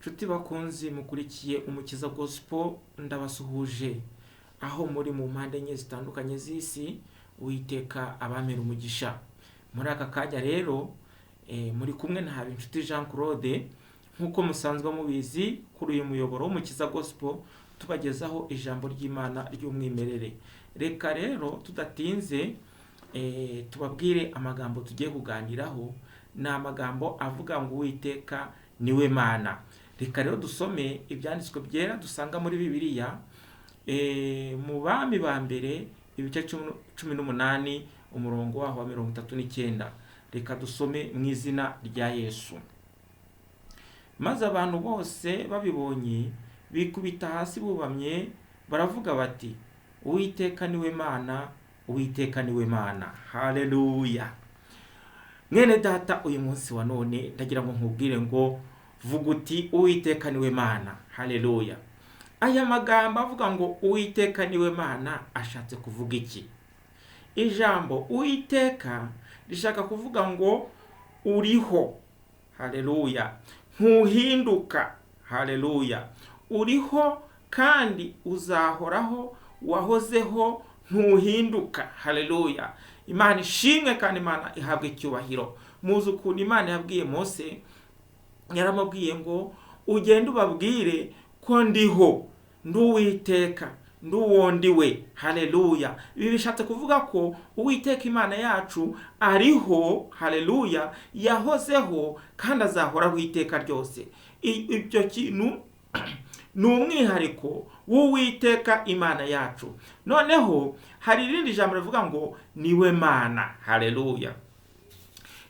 Nshuti bakunzi mukurikiye Umukiza Gospel, ndabasuhuje aho muri mu mpande enye zitandukanye z'isi. Uwiteka abampera umugisha. Muri aka kanya rero muri kumwe na Habinshuti Jean Claude. Nk'uko musanzwe mubizi, kuri uyu muyoboro w'Umukiza Gospel tubagezaho ijambo ry'Imana ry'umwimerere. Reka rero tudatinze tubabwire amagambo tugiye kuganiraho. Ni amagambo avuga ngo "Uwiteka niwe Mana". Reka rero dusome ibyanditswe byera dusanga muri Bibiliya, mu Bami ba Mbere, ibice 18, umurongo waho wa 39. Reka dusome mu izina rya Yesu. Maze abantu bose babibonye bikubita hasi bubamye, baravuga bati: "Uwiteka niwe Mana, Uwiteka niwe Mana." Haleluya! Mwene data, uyu munsi wa none ndagira ngo nkubwire ngo vuga uti: "Uwiteka niwe Mana." Haleluya! Aya magambo avuga ngo "Uwiteka niwe Mana" ashatse kuvuga iki? Ijambo "Uwiteka" rishaka kuvuga ngo uriho. Haleluya! Ntuhinduka. Haleluya! Uriho kandi uzahoraho, wahozeho, ntuhinduka. Haleluya! Imana ishimwe kandi Imana ihabwe icyubahiro. Muzi ukuntu Imana yabwiye Mose? Yaramubwiye ngo: "Ugende ubabwire ko ndiho, ndi Uwiteka, ndi uwo ndi we." Haleluya! Ibi bishatse kuvuga ko Uwiteka Imana yacu ariho. Haleluya! Yahozeho kandi azahoraho iteka ryose. Ibyo kintu ni umwihariko w'Uwiteka Imana yacu. Noneho hari irindi jambo rivuga ngo "niwe Mana". Haleluya!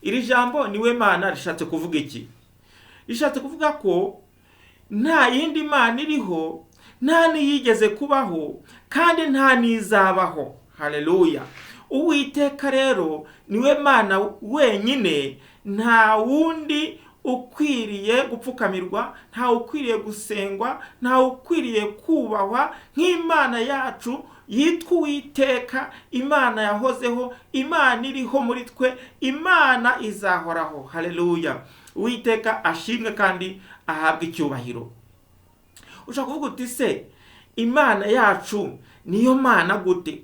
Iri jambo "niwe Mana" rishatse kuvuga iki? Rishatse kuvuga ko nta yindi mana iriho, nta n'iyigeze kubaho, kandi nta n'izabaho. Haleluya! Uwiteka rero niwe Mana wenyine. Nta wundi ukwiriye gupfukamirwa, nta ukwiriye gusengwa, nta ukwiriye kubahwa nk'Imana yacu yitwa Uwiteka, Imana yahozeho, Imana iriho muri twe, Imana izahoraho. Haleluya! Uwiteka ashimwe kandi ahabwe icyubahiro. Ushobora kuvuga uti: "Se Imana yacu niyo Mana gute?"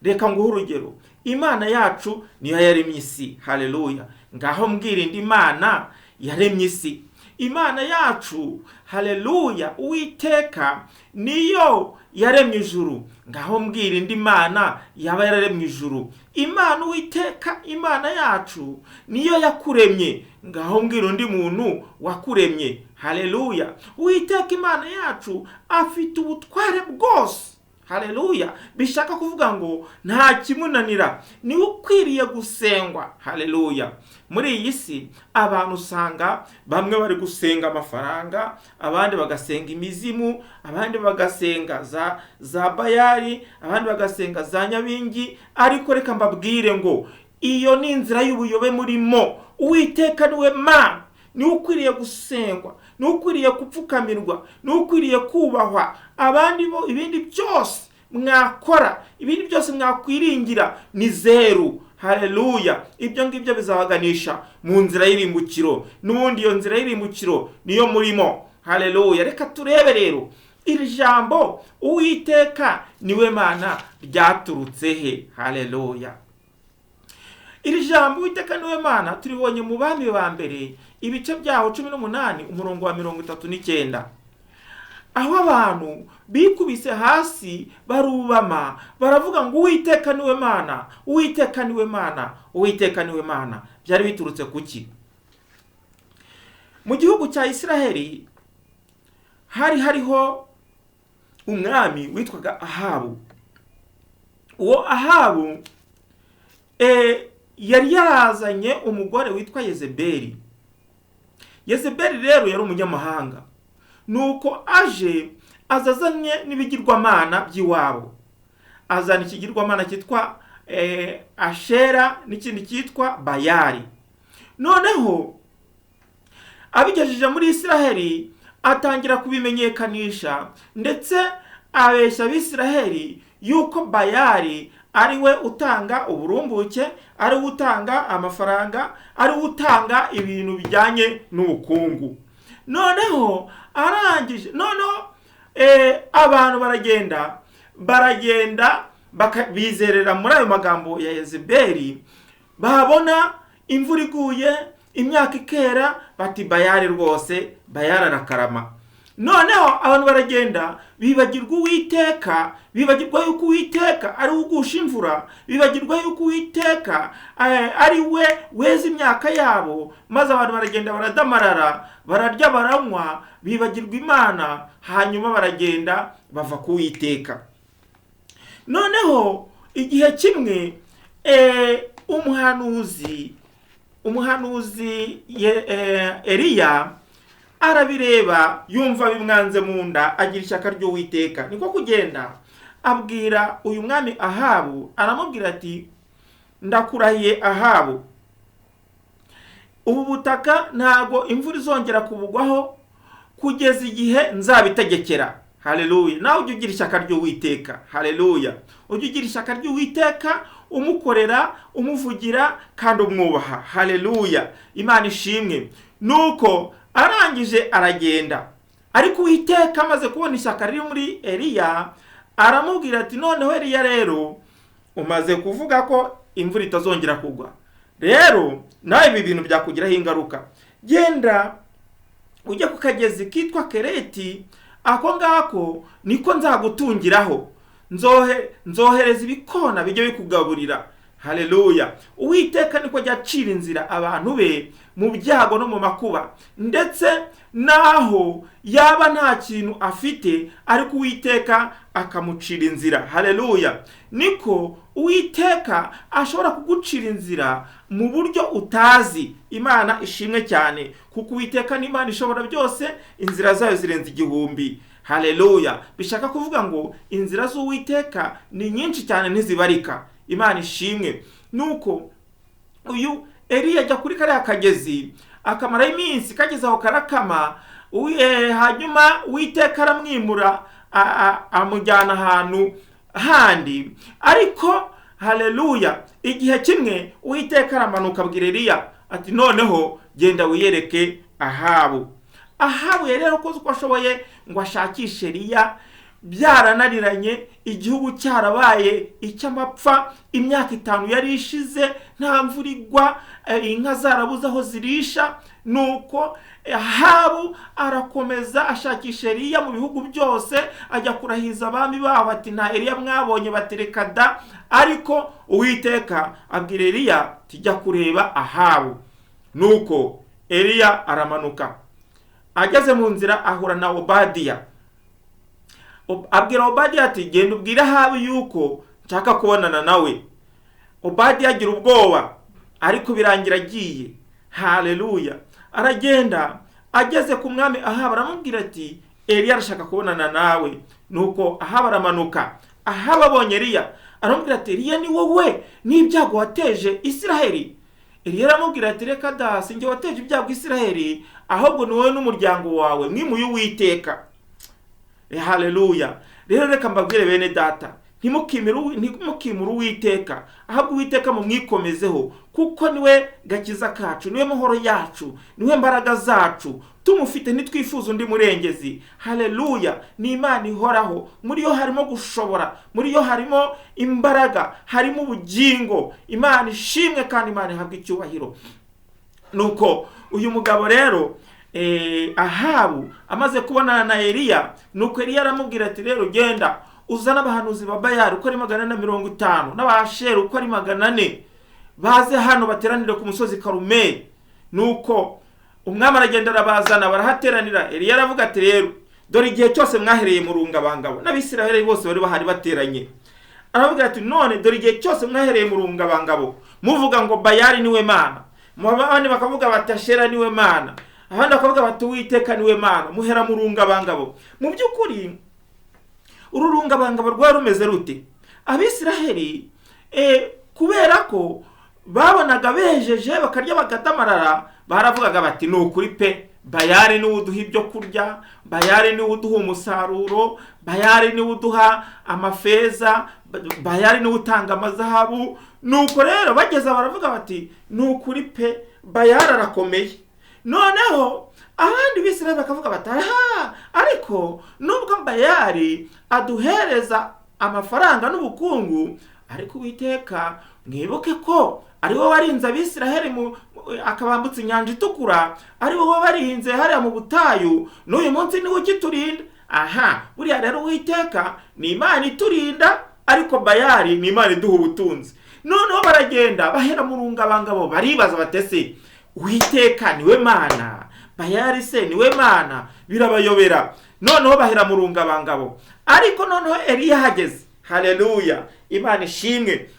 Reka nguhe urugero. Imana yacu niyo yaremye isi. Haleluya! Ngaho mbwira indi mana yaremye isi. Imana yacu, haleluya, Uwiteka niyo yaremye ijuru. Ngaho mbwira indi mana yaba yararemye ijuru. Imana Uwiteka Imana yacu niyo yakuremye. Ngaho mbwira undi muntu wakuremye. Haleluya! Uwiteka Imana yacu afite ubutware bwose. Haleluya! Bishaka kuvuga ngo nta kimunanira, niwe ukwiriye gusengwa. Haleluya! Muri iyi si abantu usanga bamwe bari gusenga amafaranga, abandi bagasenga imizimu, abandi bagasenga za Bayari, abandi bagasenga za nyabingi. Ariko reka mbabwire ngo iyo ni inzira y'ubuyobe murimo. Uwiteka niwe Mana, niwe ukwiriye gusengwa, niwe ukwiriye gupfukamirwa, niwe ukwiriye kubahwa. Abandi bo, ibindi byose mwakora, ibindi byose mwakwiringira ni zeru. Haleluya! Ibyo ngibyo bizabaganisha mu nzira y'irimbukiro. N'ubundi iyo nzira y'irimbukiro niyo murimo. Haleluya! Reka turebe rero iri jambo "Uwiteka niwe Mana" ryaturutse he. Haleluya! Iri jambo "Uwiteka niwe Mana" turibonye mu Bami ba Mbere, ibice byaho 18, umurongo wa 39, aho abantu bikubise hasi barubama, baravuga ngo: "Uwiteka niwe Mana, Uwiteka niwe Mana, Uwiteka niwe Mana." Byari biturutse kuki? Mu gihugu cya Isiraheli hari hariho umwami witwaga Ahabu. Uwo Ahabu yari yarazanye umugore witwa Yezebeli. Yezebeli rero yari umunyamahanga. Nuko aje, aza azanye n'ibigirwamana by'iwabo. Azana ikigirwamana cyitwa Ashera n'ikindi cyitwa Bayari. Noneho abigejeje muri Isiraheli, atangira kubimenyekanisha, ndetse abeshya Abisiraheli yuko Bayari ari we utanga uburumbuke, ari we utanga amafaranga, ari we utanga ibintu bijyanye n'ubukungu. Noneho arangije, noneho abantu baragenda bizerera muri ayo magambo ya Yezebeli. Babona imvura iguye, imyaka ikera, bati Bayali rwose, Bayali arakarama. Noneho abantu baragenda bibagirwa Uwiteka, bibagirwa yuko Uwiteka ari we ugusha imvura, bibagirwa yuko Uwiteka ari we weza imyaka yabo. Maze abantu baragenda baradamarara, bararya, baranywa, bibagirwa Imana, hanyuma baragenda bava ku Uwiteka. Noneho igihe kimwe umuhanuzi Eliya arabireba, yumva bimwanze mu nda, agira ishyaka ry'Uwiteka. Niko kugenda abwira uyu mwami Ahabu, aramubwira ati ndakurahiye Ahabu, ubu butaka ntago imvura izongera kubugwaho kugeza igihe nzabitegekera. Haleluya. Nawe ujye ugira ishyaka ry'Uwiteka. Haleluya. Ujye ugira ishyaka ry'Uwiteka, umukorera, umuvugira kandi umwubaha. Haleluya. Imana ishimwe. Nuko arangije aragenda, ariko Uwiteka amaze kubona ishyaka riri muri Eliya aramubwira ati noneho Eliya rero umaze kuvuga ko imvura itazongera kugwa, rero nawe ibi bintu byakugiraho ingaruka. Genda ujye ku kagezi kitwa Kereti, ako ngako niko nzagutungiraho, nzohereza ibikona bijye bikugaburira. Haleluya. Uwiteka niko ajya acira inzira abantu be mu byago no mu makuba, ndetse naho yaba nta kintu afite, ariko Uwiteka akamucira inzira. Haleluya. Niko Uwiteka ashobora kugucira inzira mu buryo utazi. Imana ishimwe cyane, kuko Uwiteka ni Imana ishobora byose, inzira zayo zirenze 1000. Haleluya. Bishaka kuvuga ngo inzira z'Uwiteka ni nyinshi cyane ntizibarika. Imana ishimwe. Nuko uyu Eliya ajya kuri kariya kagezi akamara iminsi, kageze aho karakama. Hanyuma Uwiteka aramwimura amujyana ahantu handi. Ariko haleluya, igihe kimwe Uwiteka aramanuka abwira Eliya ati noneho genda wiyereke Ahabu. Ahabu yari yarakoze uko ashoboye ngo ashakishe Eliya, byarananiranye, igihugu cyarabaye icy'amapfa, imyaka 5 yari ishize nta mvura igwa, inka zarabuze aho zirisha. Nuko Ahabu arakomeza ashakisha Eliya mu bihugu byose, ajya kurahiza abami babo ati nta Eliya mwabonye, batereka da. Ariko Uwiteka abwira Eliya tijya kureba Ahabu. Nuko Eliya aramanuka, ageze mu nzira ahura na Obadiya. Abwira Obadiya ati genda ubwire Ahabu yuko nshaka kubonana nawe. Obadiya agira ubwoba, ariko birangira agiye. Haleluya. Aragenda ageze ku mwami Ahabu aramubwira ati Eliya arashaka kubonana nawe. Nuko Ahabu aramanuka. Ahabu abonye Eliya aramubwira ati Eliya ni wowe n'ibyago wateje Isiraheli? Eliya aramubwira ati reka da, sinjye wateje ibyago Isiraheli, ahubwo ni wowe n'umuryango wawe mwimuye Uwiteka. Haleluya. Rero reka mbabwire bene data, ntimukimure Uwiteka, ahubwo Uwiteka mumwikomezeho, kuko niwe gakiza kacu, niwe mahoro yacu, niwe mbaraga zacu. Tumufite ntitwifuza undi murengezi. Haleluya. Ni Imana ihoraho, muri yo harimo gushobora, muri yo harimo imbaraga, harimo ubugingo. Imana ishimwe kandi Imana ihabwe icyubahiro. Nuko uyu mugabo rero Ahabu amaze kubonana na Eliya, nuko Eliya aramubwira ati rero genda uzana abahanuzi ba Bayali uko ari 450 n'abasheri uko ari 400, baze hano bateranire ku musozi Karumeli. Nuko umwami aragenda arabazana, barahateranira. Eliya aravuga ati rero dore igihe cyose mwahereye mu rungabangabo, n'Abisirayeli bose bari bahari bateranye. Aravuga ati none dore igihe cyose mwahereye mu rungabangabo muvuga ngo Bayali niwe Mana, abandi bakavuga bati Ashera niwe Mana, abandi bakavuga bati Uwiteka niwe Mana, muhera mu rungabangabo. Mu by'ukuri uru rungabangabo rwari rumeze rute? Abisiraheli kubera ko babonaga bejeje bakarya bagatamarara, baravugaga bati ni ukuri pe, Bayali niwe uduha ibyo kurya, Bayali niwe uduha umusaruro, Bayali niwe uduha amafeza, Bayali niwe utanga amazahabu. Nuko rero bageze baravuga bati ni ukuri pe, Bayali arakomeye. Noneho abandi Abisirayeli bakavuga bati aha, ariko nubwo Bayali aduhereza amafaranga n'ubukungu, ariko Uwiteka mwibuke ko ari we warinze Abisiraheli akabambutsa inyanja itukura, ari we wabarinze hariya mu butayu, n'uyu munsi niwe ukiturinda. Aha buriya rero Uwiteka ni Imana iturinda, ariko Bayali ni Imana iduha ubutunzi. Noneho baragenda bahera mu rungabangabo, baribaza batese Uwiteka niwe Mana, Bayali se niwe Mana? Birabayobera. Noneho bahera mu rungabangabo. Ariko noneho Eliya ahageze, haleluya, Imana ishimwe.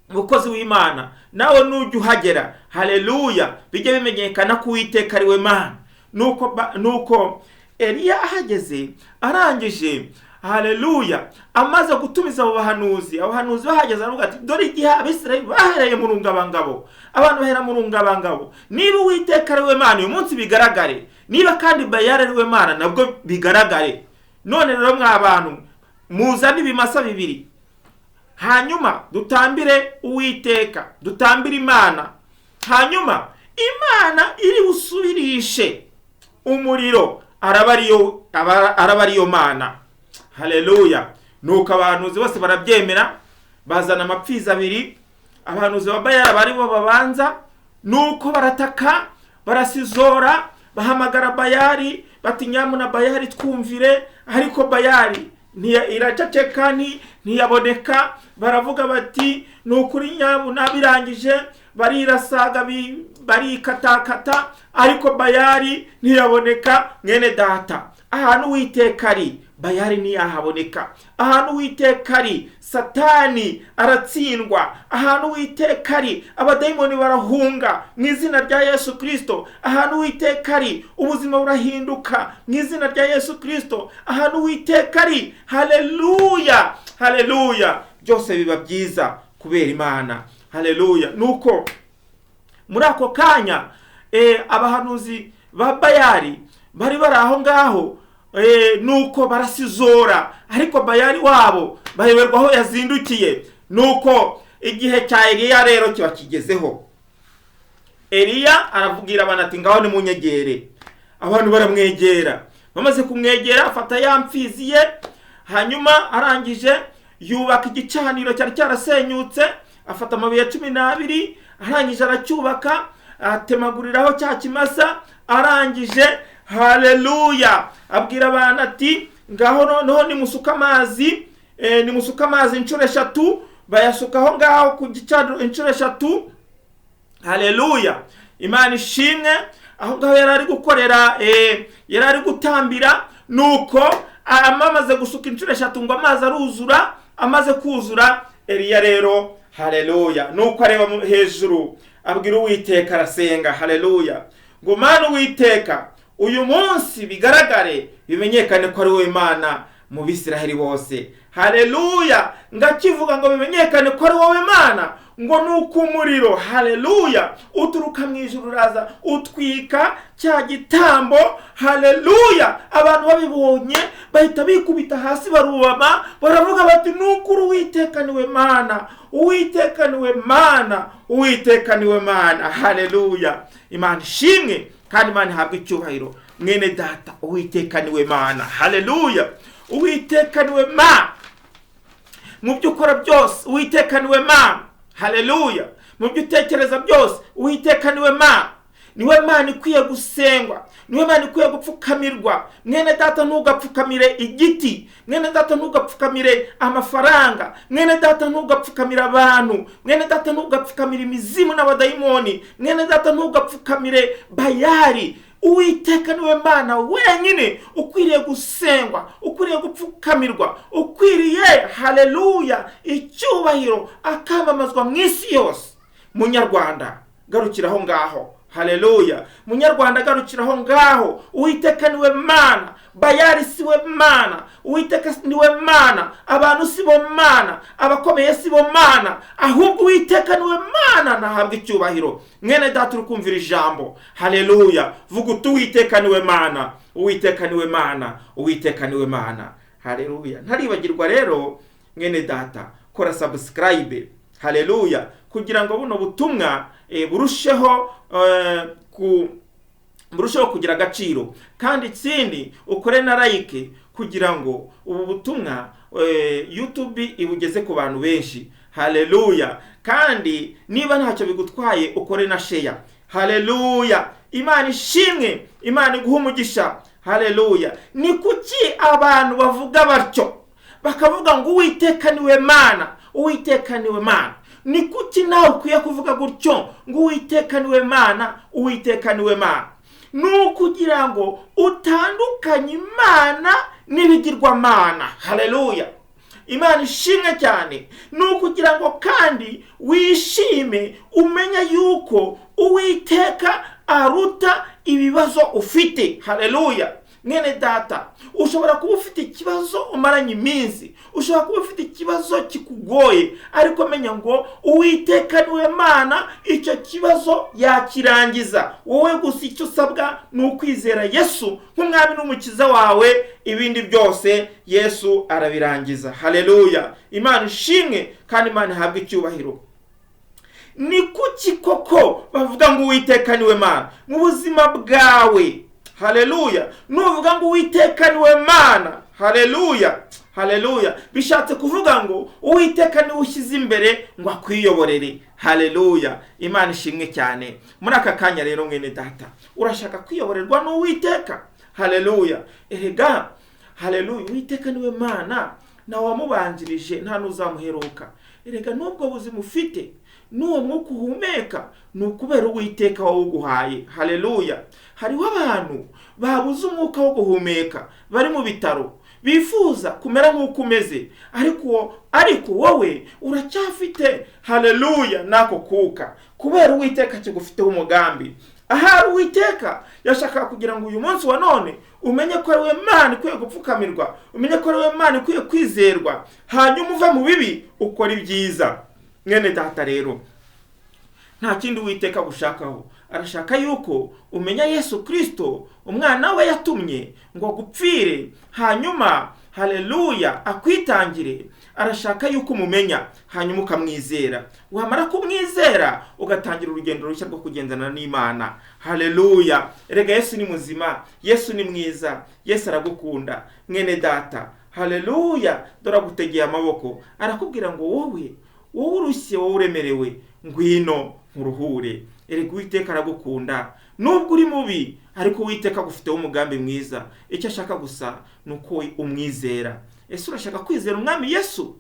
Umukozi w'Imana nawe nujya uhagera, haleluya, bijye bimenyekana ko Uwiteka ari we Mana. Nuko Eliya ahageze arangije, haleluya, amaze gutumiza abo bahanuzi, abahanuzi bahageze aravuga ati dore igihe Abisirayeli bahereye mu rungabangabo, abantu bahera mu rungabangabo, niba Uwiteka ari we Mana uyu munsi bigaragare, niba kandi Bayali ari we Mana nabwo bigaragare. None rero mwa bantu muzane ibimasa bibiri, hanyuma dutambire Uwiteka, dutambire Imana, hanyuma Imana iri busubirishe umuriro, araba ariyo Mana. Haleluya. Nuko abahanuzi bose barabyemera, bazana amapfizi abiri, abahanuzi ba Bayali bari bo babanza. Nuko barataka, barasizora, bahamagara Bayali bati nyamuna Bayali twumvire, ariko Bayali iraceceka ntiyaboneka. Baravuga bati nukuri nyabuna birangije, barirasaga barikatakata, ariko Bayali ntiyaboneka. Mwene data, ahantu Uwiteka ari Bayali ntiyahaboneka, ahantu Uwiteka ari Satani aratsindwa, ahantu Uwiteka ari abadayimoni barahunga mu izina rya Yesu Kristo, ahantu Uwiteka ari ubuzima burahinduka mu izina rya Yesu Kristo, ahantu Uwiteka ari, haleluya, haleluya, byose biba byiza kubera Imana. Haleluya. Nuko muri ako kanya abahanuzi ba Bayali bari bari aho ngaho, nuko barasizora, ariko Bayali wabo bayoberwa aho yazindukiye. Nuko igihe cya Eliya rero kiba kigezeho. Eliya aravugira abantu ati ngaho nimunyegere. Abantu baramwegera, bamaze kumwegera afata ya mfizi ye, hanyuma arangije yubaka igicaniro cyari cyarasenyutse, afata amabuye 12, arangije aracyubaka, atemaguriraho cya kimasa, arangije, haleluya, abwira abantu ati ngaho noneho nimusuka amazi, nimusuka amazi inshuro 3, bayasukaho ngaho ku gicaniro inshuro 3. Haleluya, Imana ishimwe. Aho ngaho yari ari gukorera, yari ari gutambira. Nuko amaze gusuka inshuro 3 ngo amazi aruzura. Amaze kuzura Eliya rero, haleluya, nuko areba hejuru abwira Uwiteka, arasenga, haleluya, ngo Mana Uwiteka, uyu munsi bigaragare bimenyekane ko ari wowe Mana mu Bisiraheli bose. Haleluya. Ngakivuga ngo bimenyekane ko ari wowe Mana, ngo nuko umuriro, haleluya, uturuka mu ijuru uraza utwika cya gitambo. Haleluya. Abantu babibonye bahita bikubita hasi barubama, baravuga bati nukuri Uwiteka niwe Mana, Uwiteka niwe Mana, Uwiteka niwe Mana. Haleluya. Imana ishimwe kandi Imana ihabwe icyubahiro. Mwene data, Uwiteka niwe Mana. Haleluya. Uwiteka niwe Mana mu byo ukora byose, Uwiteka niwe Mana. Haleluya. Mu byo utekereza byose, Uwiteka niwe Mana. Niwe Mana ikwiye gusengwa, niwe Mana ikwiye gupfukamirwa. Mwene data, ntugapfukamire igiti, mwene data ntugapfukamire amafaranga, mwene data ntugapfukamire abantu, mwene data ntugapfukamire imizimu n'abadayimoni, mwene data ntugapfukamire Bayali. Uwiteka niwe Mana wenyine ukwiriye gusengwa, ukwiriye gupfukamirwa, ukwiriye, haleluya, icyubahiro, akamamazwa mu isi yose. Munyarwanda, garukira aho ngaho. Haleluya. Munyarwanda, garukira aho ngaho. Uwiteka niwe Mana, Bayali si we Mana, Uwiteka niwe Mana, abantu si bo Mana, abakomeye si bo Mana, ahubwo Uwiteka niwe Mana, nahabwa icyubahiro. Mwene data uri kumvira ijambo, haleluya, vuga uti Uwiteka niwe Mana, Uwiteka niwe Mana, Uwiteka niwe Mana. Haleluya. Ntaribagirwa rero mwene data, kora subscribe, haleluya, kugira ngo buno butumwa burusheho Burusheho kugira agaciro. Kandi ikindi, ukore na like kugira ngo ubu butumwa YouTube ibugeze ku bantu benshi. Haleluya! Kandi niba ntacyo bigutwaye, ukore na share. Haleluya! Imana ishimwe, Imana iguha umugisha. Haleluya! Ni kuki abantu bavuga batyo, bakavuga ngo "Uwiteka niwe Mana, Uwiteka niwe Mana"? Ni kuki nawe ukwiye kuvuga gutyo ngo "Uwiteka niwe Mana, Uwiteka niwe Mana"? Ni ukugira ngo utandukanye Imana n'ibigirwamana. Haleluya! Imana ishimwe cyane. Ni ukugira ngo kandi wishime, umenye yuko Uwiteka aruta ibibazo ufite. Haleluya! Mwene data, ushobora kuba ufite ikibazo umaranye iminsi, ushobora kuba ufite ikibazo kikugoye, ariko menya ngo Uwiteka niwe Mana, icyo kibazo yakirangiza. Wowe gusa icyo usabwa ni ukwizera Yesu nk'umwami n'umukiza wawe, ibindi byose Yesu arabirangiza. Haleluya! Imana ishimwe kandi Imana ihabwe icyubahiro. Ni kuki koko bavuga ngo "Uwiteka niwe Mana" mu buzima bwawe? Haleluya! Nuvuga ngo "Uwiteka niwe Mana", haleluya, haleluya, bishatse kuvuga ngo Uwiteka niwe ushyize imbere ngo akwiyoborere. Haleluya! Imana ishimwe cyane. Muri aka kanya rero, mwene data, urashaka kwiyoborerwa n'Uwiteka? Haleluya! Erega haleluya, Uwiteka niwe Mana, ntawe wamubanjirije, nta n'uzamuheruka. Erega n'ubwo buzima ufite, n'uwo mwuka uhumeka, ni ukubera Uwiteka wawuguhaye. Haleluya! Hariho abantu babuze umwuka wo guhumeka, bari mu bitaro, bifuza kumera nk'uko umeze, ariko wowe uracyafite, haleluya, n'ako kuka kubera Uwiteka kigufiteho umugambi. Ahari Uwiteka yashakaga kugira ngo uyu munsi wa none umenye ko ari we Mana ikwiye gupfukamirwa, umenye ko ari we Mana ikwiye kwizerwa, hanyuma uve mu bibi ukora ibyiza. Mwene data rero, nta kindi Uwiteka agushakaho. Arashaka yuko umenya Yesu Kirisito, umwana we yatumye ngo agupfire, hanyuma, haleluya, akwitangire. Arashaka yuko umumenya, hanyuma ukamwizera. Wamara kumwizera, ugatangira urugendo rushya rwo kugendana n'Imana. Haleluya! Erega Yesu ni muzima, Yesu ni mwiza, Yesu aragukunda, mwene data. Haleluya! Dore agutegeye amaboko, arakubwira ngo "Wowe, wowe urushye, wowe uremerewe, ngwino nkuruhure." Erega Uwiteka aragukunda nubwo uri mubi, ariko Uwiteka agufiteho umugambi mwiza. Icyo ashaka gusa ni uko umwizera. Ese urashaka kwizera umwami Yesu?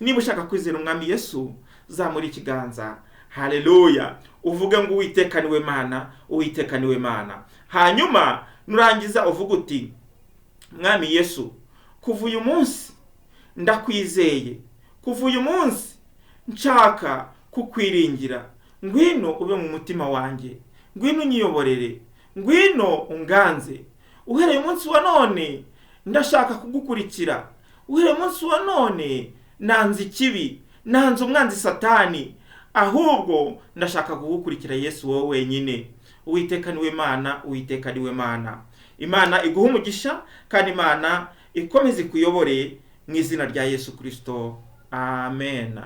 Niba ushaka kwizera umwami Yesu, zamura ikiganza, haleluya, uvuge ngo "Uwiteka niwe Mana, Uwiteka niwe Mana." Hanyuma nurangiza uvuge uti "Mwami Yesu, kuva uyu munsi ndakwizeye, kuva uyu munsi nshaka kukwiringira. Ngwino ube mu mutima wanjye, ngwino unyiyoborere, ngwino unganze. Uhereye umunsi wa none ndashaka kugukurikira. Uhereye umunsi wa none nanze ikibi, nanze umwanzi Satani, ahubwo ndashaka kugukurikira Yesu, wowe wenyine. Uwiteka niwe Mana, Uwiteka niwe Mana." Imana iguha umugisha kandi Imana ikomeze ikuyobore mu izina rya Yesu Kirisito. Amen.